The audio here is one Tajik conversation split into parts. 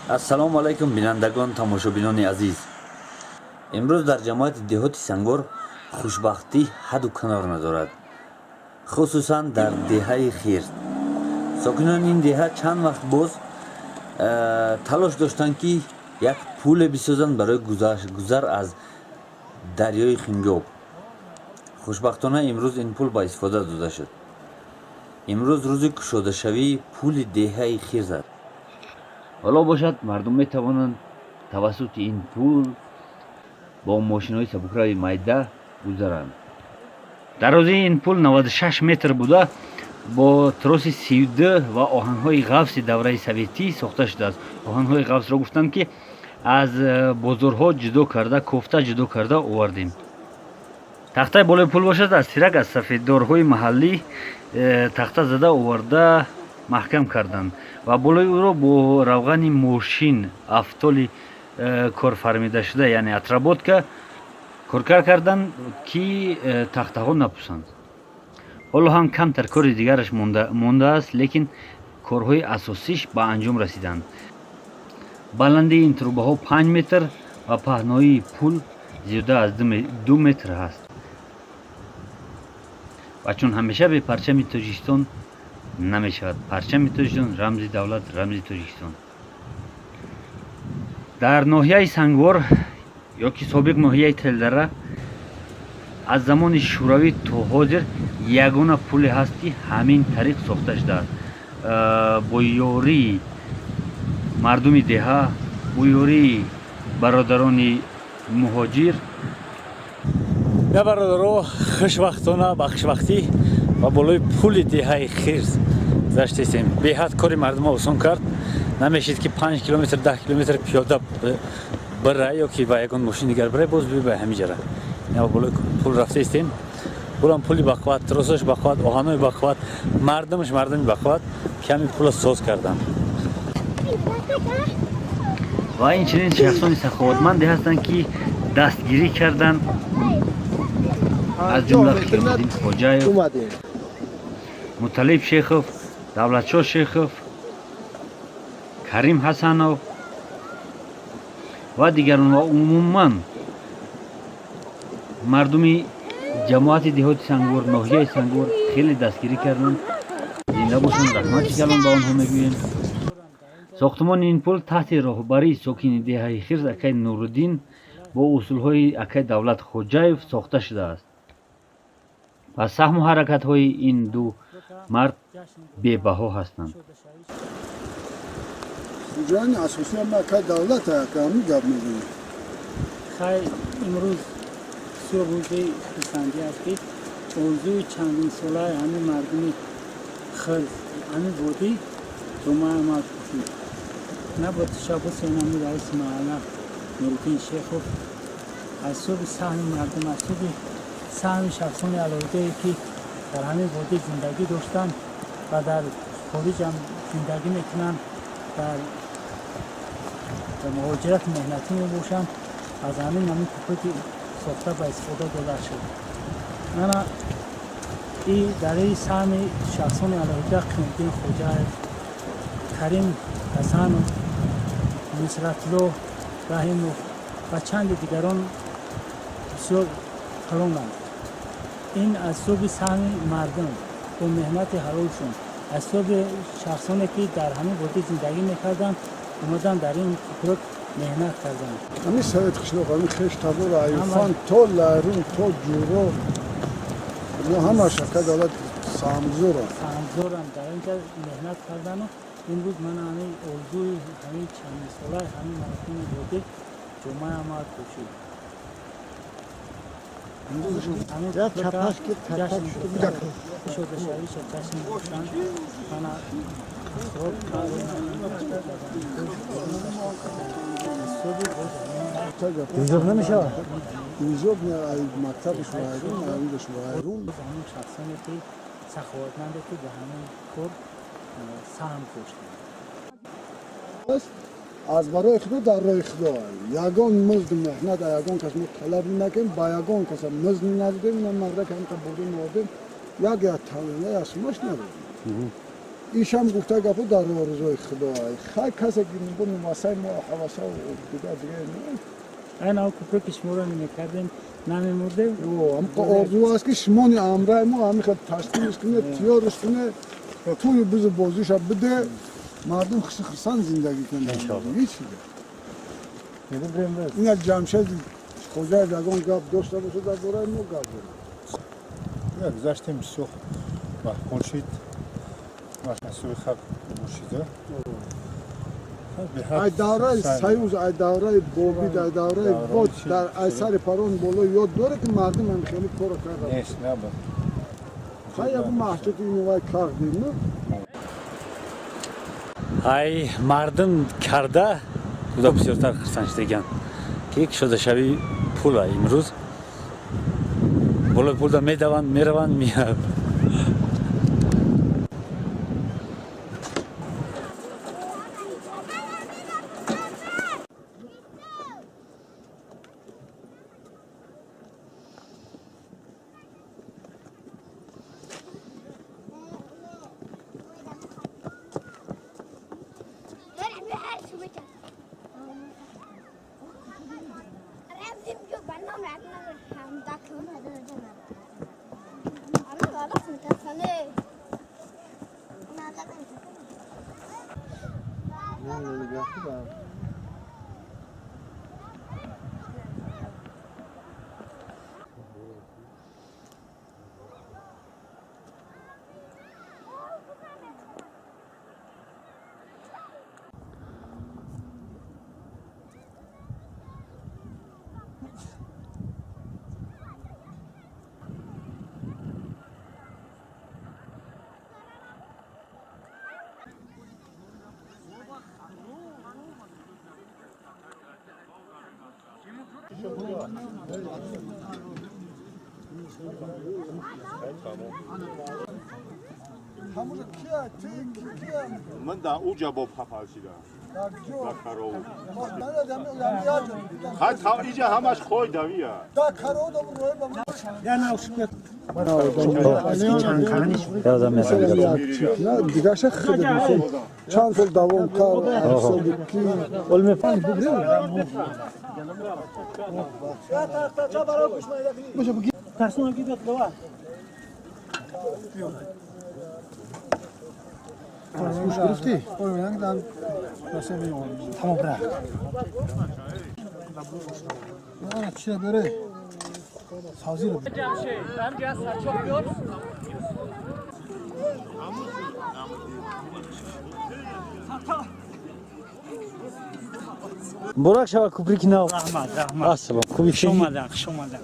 Ассалому алайкум, бинандагон, тамошобинони азиз. Имрӯз дар ҷамоати деҳоти Сангвор хушбахтӣ ҳадду канор надорад, хусусан дар деҳаи Хирт. Сокинони ин деҳа чанд вақт боз талош доштанд, ки як пуле бисозанд барои гузар аз дарёи Хингоб. Хушбахтона, имрӯз ин пул ба истифода дода шуд. Имрӯз рӯзи кушодашавии пули деҳаи Хирт аст. Ҳоло бошад, мардум метавонанд тавассути ин пул бо мошинҳои сабукрави майда гузаранд. Дарозии ин пул 96 метр буда, бо троси 32 ва оҳанҳои ғафси давраи советӣ сохта шудааст. Оҳанҳои ғафсро гуфтанд, ки аз бозорҳо ҷудо карда, кофта ҷудо карда овардем. Тахтаи болои пул бошад, аз тирак, аз сафеддорҳои маҳаллӣ тахта зада оварда маҳкам карданд ва болои ӯро бо равғани мошин автоли корфармидашуда, яъне отработка коркар карданд, ки тахтаҳо напусанд. Ҳоло ҳам камтар кори дигараш мондааст, лекин корҳои асосиш ба анҷом расиданд. Баландии ин трубаҳо 5 метр ва паҳноии пул зиёда аз 2 метр ҳаст. Ва чун ҳамеша бе парчами Тоҷикистон намешавад, парчами Тоҷикистон — рамзи давлат, рамзи Тоҷикистон. Дар ноҳияи Сангвор ё ки собиқ ноҳияи Телдара аз замони Шӯравӣ то ҳозир ягона пуле ҳаст, ки ҳамин тариқ сохта шудааст, бо ёрии мардуми деҳа, бо ёрии бародарони муҳоҷир. Я, бародаро, хушбахтона, ба хушбахтӣ ба болои пули деҳаи Хирс гузаштесем. Беҳад кори мардума осон кард. Намешид, ки 5 километр, 10 километр пиёда бира ё ки ба ягон мошин дигар бира, боз би ба ҳамин ҷара. Ба болои пул рафтаистем. Пулам пули бақувват, тросаш бақувват, оҳанои бақувват, мардумаш мардуми бақувват, ки ҳамин пула соз карданд. Ва инчунин шахсони саховатманде ҳастанд, ки дастгирӣ карданд, аз ҷумла Қиёмиддин Хоҷаев, Муталиб Шехов, Давлатшоҳ Шехов, Карим Ҳасанов ва дигарон ва умуман мардуми ҷамоати деҳоти Сангвор, ноҳияи Сангвор хеле дастгирӣ карданд. Зинда бошанд, раҳмати калон ба онҳо мегӯем. Сохтумони ин пул таҳти роҳбарии сокини деҳаи Хирс акай Нуруддин бо усулҳои акай Давлат Хоҷаев сохта шудааст ва саҳму ҳаракатҳои ин ду мард бебаҳо ҳастанд. Ҷони асосӣ ам акай Давлат, ҳамин гап мезанем. Хай, имрӯз бисёр рӯзи хурсандӣ аст, ки орзуи чандинсолаи ҳамин мардуми Хирс, ҳамин водӣ ҷомаи амал пӯшид. На бо ташаббуси ҳамин раиси маҳалла Нуриддин Шехов, аз ҳисоби саҳми мардум, аз ҳисоби саҳми шахсони алоҳидае, ки дар ҳамин водӣ зиндагӣ доштанд ва дар хориҷам зиндагӣ мекунанд, дар муҳоҷирати меҳнатӣ мебошанд, аз ҳамин кӯпрӯки сохта ба истифода дода шуд. Мана и дар саҳми шахсони алоҳида Қиёмиддин Хоҷаев, Карим Ҳасанов, Нусратулло Раҳимов ва чанди дигарон бисёр калонанд. Ин аз ҳисоби саҳми мардум бо меҳнати ҳалолшон, аз ҳисоби шахсоне, ки дар ҳамин водӣ зиндагӣ мекарданд, омадан дар ин кӯпрӯк меҳнат карданд. Ҳамин совет қишлоқ, ҳамин хеш табор, Аюфан то Лайрун, то Ҷуро, ино ҳамаш ака Давлат саҳмгузоранд. Саҳмгузоранд, дар инҷа меҳнат кардану имрӯз мана ҳамин орзуи ҳамин чандинсолаи ҳамин мардуми водӣ ҷомаи амал пӯшид. Як чапаш ки чапаш. Кушодашавиша ҷашн гирифтанд. Мана хӯрок. Ҳисоби боз Инзоф намешавад? Инзоф мактабаш вайрон, авилаш вайрон. Ҳамин шахсоне, ки саховатманде, ки ба ҳамин кор саҳм доштанд. Аз барои Худо, дар роҳи Худо, ягон музди меҳнат ягон кас мо талаб накем, ба ягон каса музд надодем. Ина мардак ҳамқа бурдем, овардем, як як талона аз сумаш надодем. ишам гуфта гапо дар орзуи худо. Хай касе ки бу нумасай мо ҳаваса дига дига. Айн ав купре ки шуморо намекардем, намемурдем. Орзу аст ки шумони амраи мо ҳамин хел ташкилш куне, тиёрш куне, тӯи бизу бозиша биде, мардум хурсанд зиндагӣ кунад. Ҳеч чизе. Ина Ҷамшед Хоҷаев ягон гап дошта бошад дар бораи мо гап дорад. Гузаштем бисёр маҳқул шид. Маҳсули халқ бошида. Ай давраи Союз, ай давраи Бобид, ай давраи Бод дар ай сари парон боло ёд доре ки мардум ҳам хеле корро карда. Нест, набуд. Хай як маҳҷуд инвай кардем. Ай мардум карда худо бисёртар хурсанд шудаган ки кушодашавии пула имрӯз болои пулда медаванд, мераванд, меянд. Ман дар уҷа бо папаршидам. Дар кароу. Иҷа ҳамаш хой давия. Дигаша чанд сол давом кард. Гӯш гирифтӣ? Тамом ра. Чия дорӣ? Савзиро. Бурак шава куприки нав. Раҳмат, раҳмат. Ассалом. Хуби Хуш омадан, хуш омадан.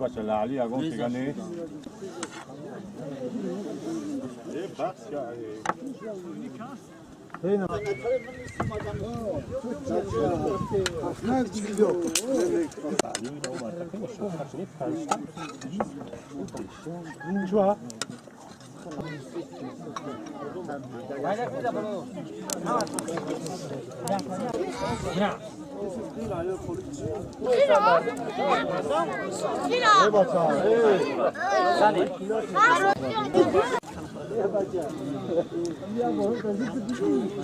Бача лаъли ягон тига нест.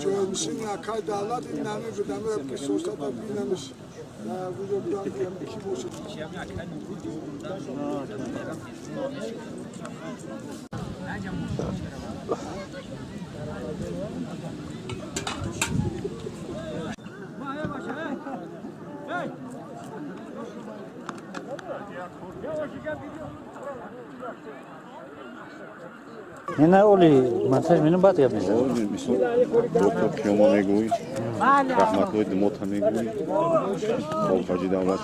جایشین اکای دولت این نامه به دمه که سوستا بینمش کی باشه. Не оли монтаж мену баъд гап мезанам. Доктор Киёма мегӯй, раҳматуллои Думота мегӯй, Холфаҷи давлат.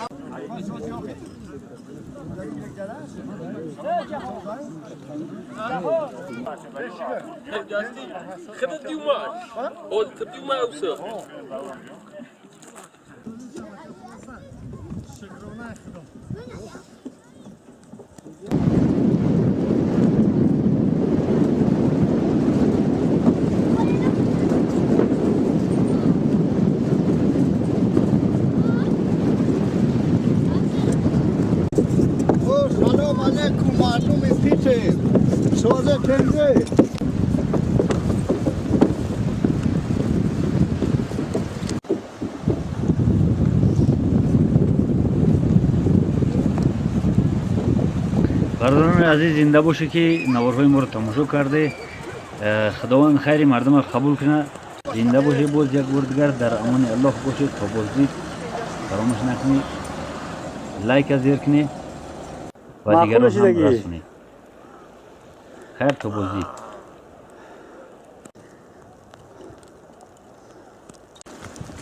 سلام علیکم مردم پیته سازه تنده. бародарони азиз, зинда боше ки наворҳои моро тамошо карде. Худованд хайри мардумро қабул кунад. Зинда боше, боз як бор дигар дар амони Аллоҳ бошед. То боздид фаромӯш накунед, лайка зер кунед ва дигарон ҳам расонед. Хайр, то боздид.